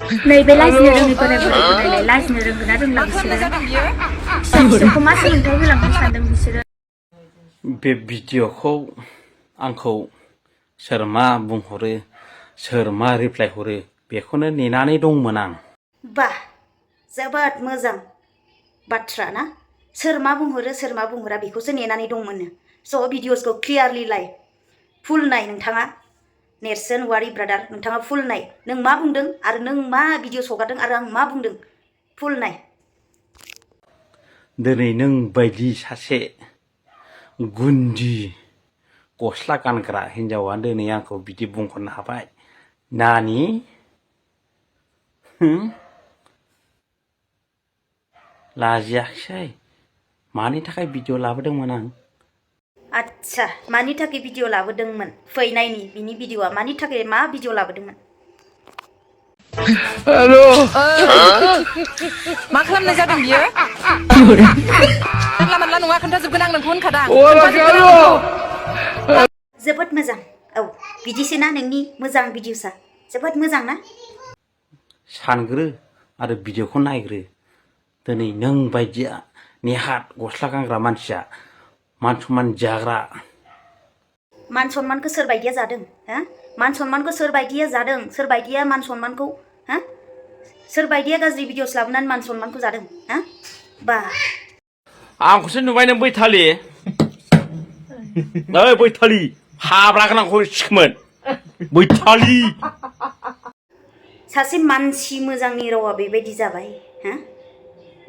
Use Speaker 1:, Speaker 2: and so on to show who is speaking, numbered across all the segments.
Speaker 1: नैबे लाजिनो रोङै बोराय बुरैखौ नायलाय लाजिनो रोंगोन ना रोंला बिसोरो फिसा फिसौखौ मा सोलोंथाइ होलांनो सानदों बिसोरो
Speaker 2: बे भिडिअखौ आंखौ सोर मा बुंहरो सोर मा रिप्लाय हरो बेखौनो नेनानै दंमोन आं
Speaker 3: बा जोबोद मोजां बाथ्रा ना सोर मा बुंहरो सोर मा बुंहरा बेखौसो नेनानै दंमोन स' भिडिअसखौ क्लियारलि लाइ फुल नाय नोंथाङा नेरसोन वारि ब्रादार नोंथाङा फुल नाय नों मा बुंदों आरो नों मा भिडिअ हगारदों आरो आं मा बुंदों फुल नाय
Speaker 2: दिनै नों बायदि सासे गुन्दि गस्ला गानग्रा हिन्जावा दिनै आंखौ बिदि बुंहरनो हाबाय नानि लाजियाखिसै मानि थाखाय भिडिअ लाबोदोंमोन आं
Speaker 3: आच्छा मानि थाखाय भिडिअ लाबोदोंमोन फै नायनि बिनि भिडिअआ मानि थाखाय मा भिडिअ लाबोदोंमोन
Speaker 4: हेलो मा खालामनाय जादों बियो जानला मोनला नङा खोन्थाजोबगोन आं नोंखौ होनखादां
Speaker 3: जोबोद मोजां औ बिदिसो ना नोंनि मोजां भिडिअसआ जोबोद मोजां ना
Speaker 2: सानग्रो आरो भिडिअखौ नायग्रो दिनै नों बायदिया नेहात गस्ला गानग्रा मानसिया मान सनमान जाग्रा
Speaker 3: मान सनमानखौ सोर बायदिया जादों हा मान सनमानखौ सोर बायदिया जादों सोर बायदिया मान सनमानखौ हा सोर बायदिया गाज्रि भिडिअस लाबोनानै मान सनमानखौ जादों हा बा
Speaker 2: आंखौसो नुबाय नों बैथालि ओइ बैथालि हाब्रा गोनांखौ सिखोमोन बैथालि
Speaker 3: सासे मानसि मोजांनि रावा बेबायदि जाबाय हा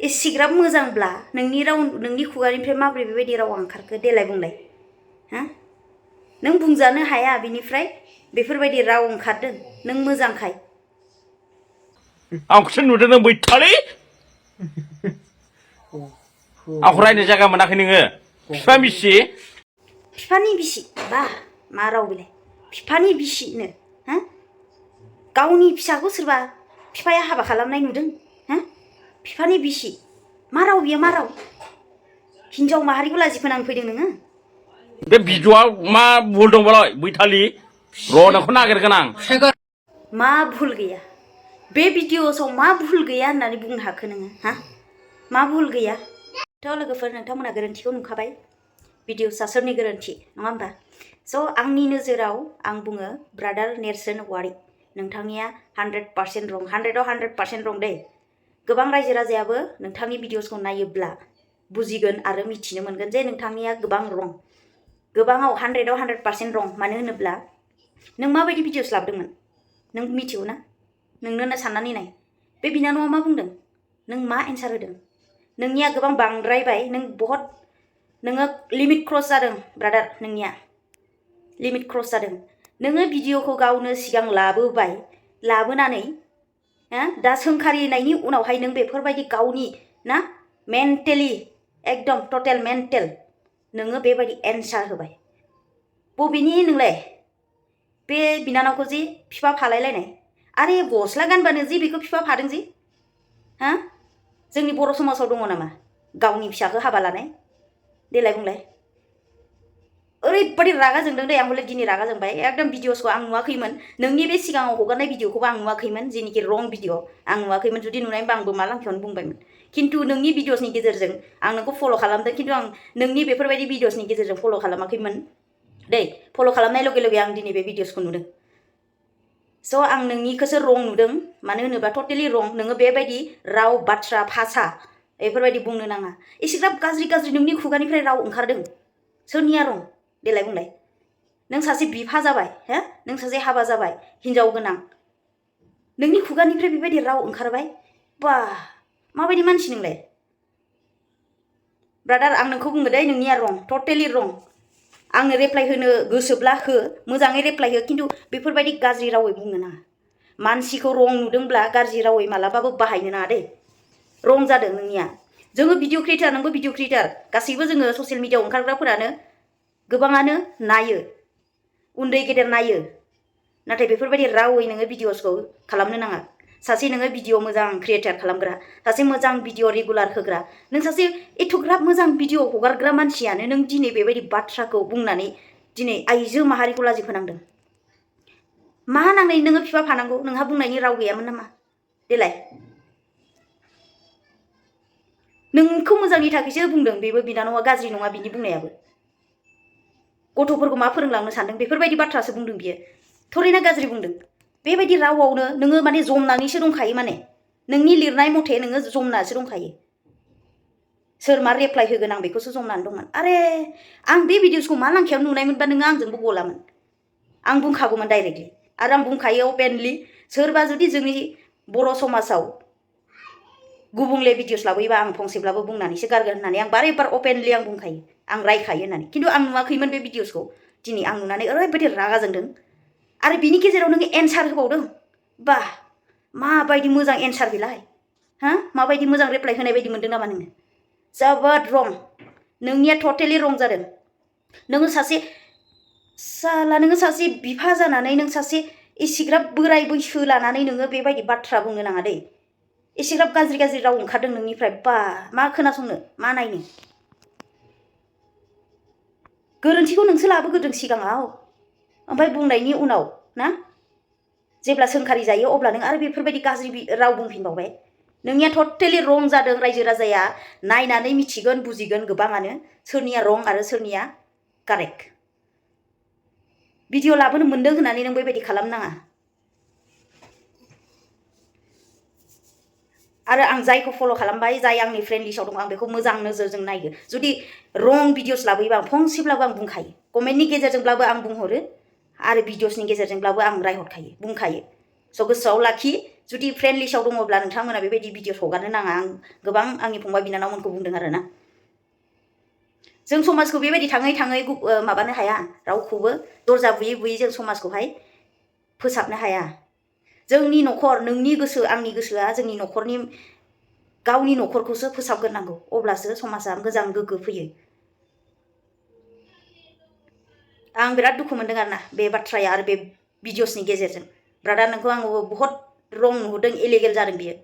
Speaker 3: एसेग्राब मोजांब्ला नोंनि राव नोंनि खुगानिफ्राय माबोरै बेबायदि रावा ओंखारखो देलाय बुंलाय हा नों बुंजानो हाया बिनिफ्राय बेफोरबायदि राव ओंखारदों नों मोजांखाय
Speaker 2: आंखौसो नुदों नों बैथालि आंखौ रायनो जायगा मोनाखै नोङो बिफा बिसि
Speaker 3: बिफानि बिसि बा मा राव बेलाय बिफानि बिसिनो हा गावनि फिसाखौ सोरबा बिफाया हाबा खालामनाय नुदों हा बिफानि बिसि मा राव बियो मा राव हिन्जाव माहारिखौ लाजि फोनांफैदों नोङो
Speaker 2: बे भिडिअआव मा भुल दंबालाय बैथालि र' नोंखौ नागिरगोन आं
Speaker 3: मा भुल गैया बे भिडिअसआव मा भुल गैया होननानै बुंनो हाखो नोङो हा मा भुल गैया थ' लोगोफोर नोंथांमोना गोरोन्थिखौ नुखाबाय भिडिअसआ सोरनि गोरोन्थि नङा होमबा स' आंनि नोजोराव आं बुङो ब्रादार नेरसोन वारि नोंथांनिया 100% रं 100आव 100% रं दै गोबां रायजो राजायाबो नोंथांनि भिडिअसखौ नायोब्ला बुजिगोन आरो मिथिनो मोनगोन जे नोंथांनिया गोबां रं गोबाङाव 100आव 100% रं मानो होनोब्ला नों माबायदि भिडिअस लाबोदोंमोन नों मिथिगौ ना नोंनो साननानै नाय बे बिनानावा मा बुंदों नों मा एन्सार होदों नोंनिया गोबां बांद्रायबाय नों बहुत नोङो लिमिट क्रस जादों ब्रादार नोंनिया लिमिट क्रस जादों नोङो भिडिअखौ गावनो सिगां लाबोबाय लाबोनानै दा सोंखारिनायनि उनावहाय नों बेफोरबायदि गावनि ना मेन्टेलि एकदम टटेल मेन्टेल नोङो बेबायदि एन्सार होबाय बबेनि नोंलाय बे बिनानावखौ जि बिफा फालायलायनाय आरे गस्ला गानबानो जि बेखौ बिफा फादों जि हा जोंनि बर' समाजाव दङ नामा गावनि फिसाखौ हाबा लानाय देलाय बुंलाय ओरैबादि रागा जोंदों दे आं हले दिनै रागा जोंबाय एकदम भिडिअसखौ आं नुवाखैमोन नोंनि बे सिगाङाव हगारनाय भिडिअखौबो आं नुवाखैमोन जेनिखि रं भिडिअ आं नुवाखैमोन जुदि नुनायबा आंबो मा लांखायावनो बुंबायमोन खिन्थु नोंनि भिडिअसनि गेजेरजों आं नोंखौ फल' खालामदों खिन्थु आं नोंनि बेफोरबायदि भिडिअसनि गेजेरजों फल' खालामाखैमोन दै फल' खालामनाय लगे लगे आं दिनै बे भिडिअसखौ नुदों स' आं नोंनिखौसो रं नुदों मानो होनोबा टटेलि रं नोङो बेबायदि राव बाथ्रा भाषा बेफोरबायदि बुंनो नाङा एसेग्राब गाज्रि गाज्रि नोंनि खुगानिफ्राय राव ओंखारदों सोरनिया रं देलाय बुंलाय नों सासे बिफा जाबाय हो नों सासे हाबा जाबाय हिन्जाव गोनां नोंनि खुगानिफ्राय बेबायदि राव ओंखारबाय बा माबायदि मानसि नोंलाय ब्रादार आं नोंखौ बुङो दै नोंनिया रं टटेलि रं आंनो रिप्लाय होनो गोसोब्ला हो मोजाङै रिप्लाय हो खिन्थु बेफोरबायदि गाज्रि रावै बुंनो नाङा मानसिखौ रं नुदोंब्ला गाज्रि रावै मालाबाबो बाहायनो नाङा दै रं जादों नोंनिया जोङो भिडिअ क्रिएटार नोंबो भिडिअ क्रिएटार गासैबो जोङो ससियेल मिडियाआव ओंखारग्राफोरानो गोबाङानो नायो उन्दै गेदेर नायो नाथाय बेफोरबायदि रावै नोङो भिडिअसखौ खालामनो नाङा सासे नोङो भिडिअ मोजां क्रिएटार खालामग्रा सासे मोजां भिडिअ रेगुलार होग्रा नों सासे एथ'ग्राब मोजां भिडिअ हगारग्रा मानसियानो नों दिनै बेबायदि बाथ्राखौ बुंनानै दिनै आइजो माहारिखौ लाजि फोनांदों मा नांनाय नोङो बिफा फानांगौ नोंहा बुंनायनि राव गैयामोन नामा देलाय नोंखौ मोजांनि थाखायसो बुंदों बेबो बिनानावा गाज्रि नङा बिनि बुंनायाबो गथ'फोरखौ मा फोरोंलांनो सानदों बेफोरबायदि बाथ्रासो बुंदों बियो थरेना गाज्रि बुंदों बेबायदि रावावनो नोङो माने जमनानैसो दंखायो माने नोंनि लिरनाय मथे नोङो जमनासो दंखायो सोर मा रिप्लाय होगोन आं बेखौसो जमनानै दंमोन आरे आं बे भिडिअसखौ मा लांखायाव नुनायमोनबा नोङो आंजोंबो गलामोन आं बुंखागौमोन डाइरेक्टलि आरो आं बुंखायो अपेनलि सोरबा जुदि जोंनि बर' समाजाव गुबुंले भिडिअस लाबोयोबा आं फंसेब्लाबो बुंनानैसो गारगोन होननानै आं बारे बार अपेनलि आं बुंखायो आं रायखायो होननानै खिन्थु आं नुवाखैमोन बे भिडिअसखौ दिनै आं नुनानै ओरैबायदि रागा जोंदों आरो बिनि गेजेराव नोङो एन्सार होबावदों बा माबायदि मोजां एन्सार बेलाय हा माबायदि मोजां रिप्लाय होनाय बायदि मोनदों नामा नोङो जोबोद रं नोंनिया टटेलि रं जादों नोङो सासे साला नोङो सासे बिफा जानानै नों सासे एसेग्राब बोराय बैसो लानानै नोङो बेबायदि बाथ्रा बुंनो नाङा दै एसेग्राब गाज्रि गाज्रि राव ओंखारदों नोंनिफ्राय बा मा खोनासंनो मा नायनो गोरोन्थिखौ नोंसो लाबोग्रोदों सिगाङाव ओमफ्राय बुंनायनि उनाव ना जेब्ला सोंखारि जायो अब्ला नों आरो बेफोरबायदि गाज्रि राव बुंफिनबावबाय नोंनिया टटेलि रं जादों रायजो राजाया नायनानै मिथिगोन बुजिगोन गोबाङानो सोरनिया रं आरो सोरनिया कारेक्ट भिडिअ लाबोनो मोन्दों होननानै नों बेबायदि खालामनाङा आरो आं जायखौ फल' खालामबाय जाय आंनि फ्रेन्ड लिस्टआव दं आं बेखौ मोजां नोजोरजों नायो जुदि रं भिडिअस लाबोयोबा आं फंसेब्लाबो आं बुंखायो कमेन्टनि गेजेरजोंब्लाबो आं बुंहरो आरो भिडिअसनि गेजेरजोंब्लाबो आं रायहरखायो बुंखायो स' गोसोआव लाखि जुदि फ्रेन्ड लिस्टआव दङब्ला नोंथांमोना बेबायदि भिडिअस हगारनो नाङा आं गोबां आंनि फंबाय बिनानावमोनखौ बुंदों आरोना जों समाजखौ बेबायदि थाङै थाङै माबानो हाया रावखौबो दरजा बुयै बुयै जों समाजखौहाय फोसाबनो हाया जोंनि न'खर नोंनि गोसो आंनि गोसोआ जोंनि न'खरनि गावनि न'खरखौसो फोसाबग्रोनांगौ अब्लासो समाजा मोजां गोग्गो फैयो आं बिराद दुखु मोनदों आरोना बे बाथ्राया आरो बे भिडिअसनि गेजेरजों ब्रादार नोंखौ आङो बहुत रं नुहुरदों इलिगेल जादों बियो